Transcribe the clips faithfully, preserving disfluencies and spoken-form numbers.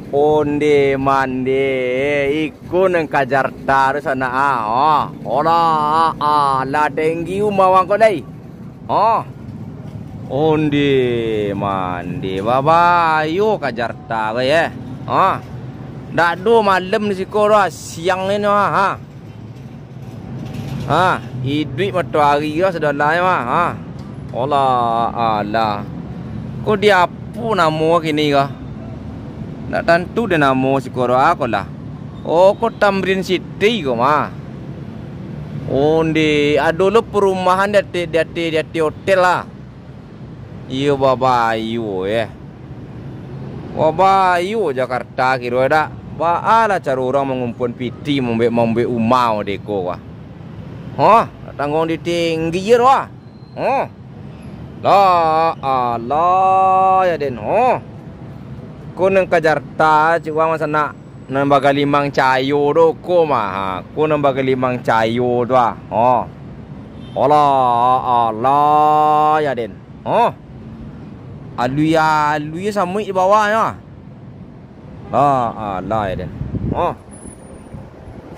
Onde mande, iko nan ka Jakarta tu sanak ah. Oh, olah, alah, tenggi umah wang ko lai. Oh. Onde mande, babayo ka Jakarta ko ye. Oh. Ndak ado malam di siko doh, siang ni no, ha. Ha, iduik matoari ko sadolah mah. Ha. Olah, alah. Ko di apo namo kini ko? Ndak tantu dek namo siko doh ko lah. Oh, ko Tamrin City ko mah. Onde, ado lo perumahan di ateh, di ateh, di ateh hotel lah. Iyo, babayo, eh. Babayo Jakarta kiro dak. Baalah caro urang mangumpuan piti, mambuek, mambuek umah modeko, wah. Hah, nak tangguang di tinggi je, wah. Hah. Lah, alah, ya den. Hah. Ko nan ka Jakarta, cik wang masa nak nan bagalimang cayo do ko mah. Ha, ko nan bagalimang cayo tu, ah. Oh. Alah, alah, ya den. Oh. Alui-alui samuik di bawah nyo. Ah, alah, ya den. Oh.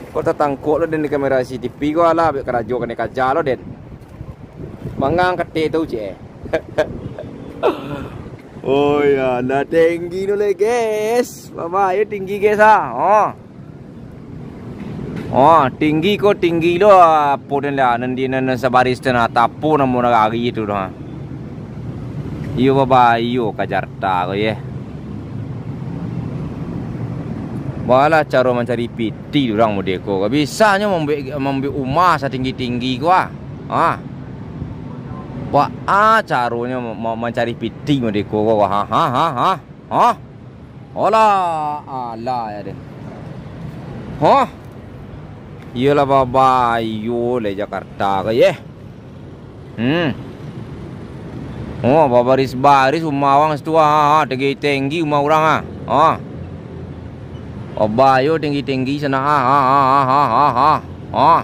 Ko tatangkok lo den di kamera C C T V ko, alah, buek karajo kanai kaja lo den. Mangang katek tu, cek. Oh ya, lah tinggi tu leh, guys. Babayo tinggi, guys, ah. Oh. Oh, tinggi ko tinggi lo, apo den lah, nan di, nan, nan sabaris tu nah, tapo namo nagari tu dah. Iyo, babayo ka Jakarta ko, ye. Baalah caro mancari piti urang modeko ko. Bisanyo mambuek, mambuek umah satinggi-tinggi ko, ah. Ha. Baa caronyo ma-, ma-, mancari piti modeko ko, ha, ha, ha, ha. Ha. Olah, alah, ya den. Hah? Iyolah, babayo lai Jakarta ko, ye. Hmm. Oh, babaris-baris umah wang situ, ah, ah, ah, tinggi-tinggi umah urang, ah. Ah. Babayo tinggi-tinggi sanak, ah, ah, ah. Ah.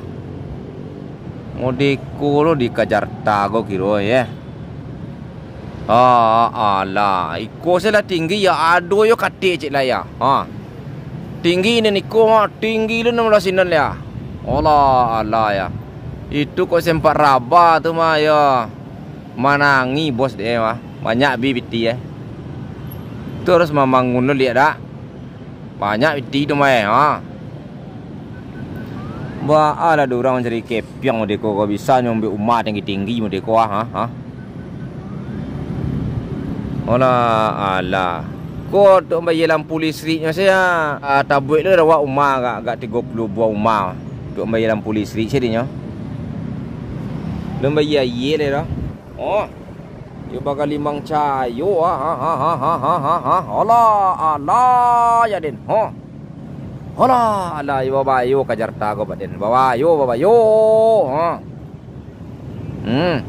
Modeko lo di ka Jakarta ko kiro, ye. Ah, alah. Iko se lah tinggi, ya, ado yo katek cek lah, ya. Ha. Tinggi nan iko mah, tinggi lo nan lah sinan, ya. Alah, alah, ya. Itu kok sempat raba tu mah, ya. Manangi bos dek mah. Banyak bi piti, eh. Tu harus mambangun lo liak dak? Banyak piti tu mah, eh. Ha. Baa lah do urang mancari kepiang modeko ko, bisanyo mambuek umah tinggi-tinggi modeko, ah, ha, ha. Alah, alah. Ko untuak mambayia lampu listriknyo sajo, ah, tabuek lo dek awak umah agak, agak tigo puluah buah umah. Untuak mambayia lampu listrik sadonyo. Alun mambayia aia lai doh. Oh. Yo bagalimang cayo, ha, ha, ha. Alah, alah, ya den. Ha. Alah, alah, yo babayo ka Jakarta ko, Pak den. Babayo, babayo. Ha. Hmm.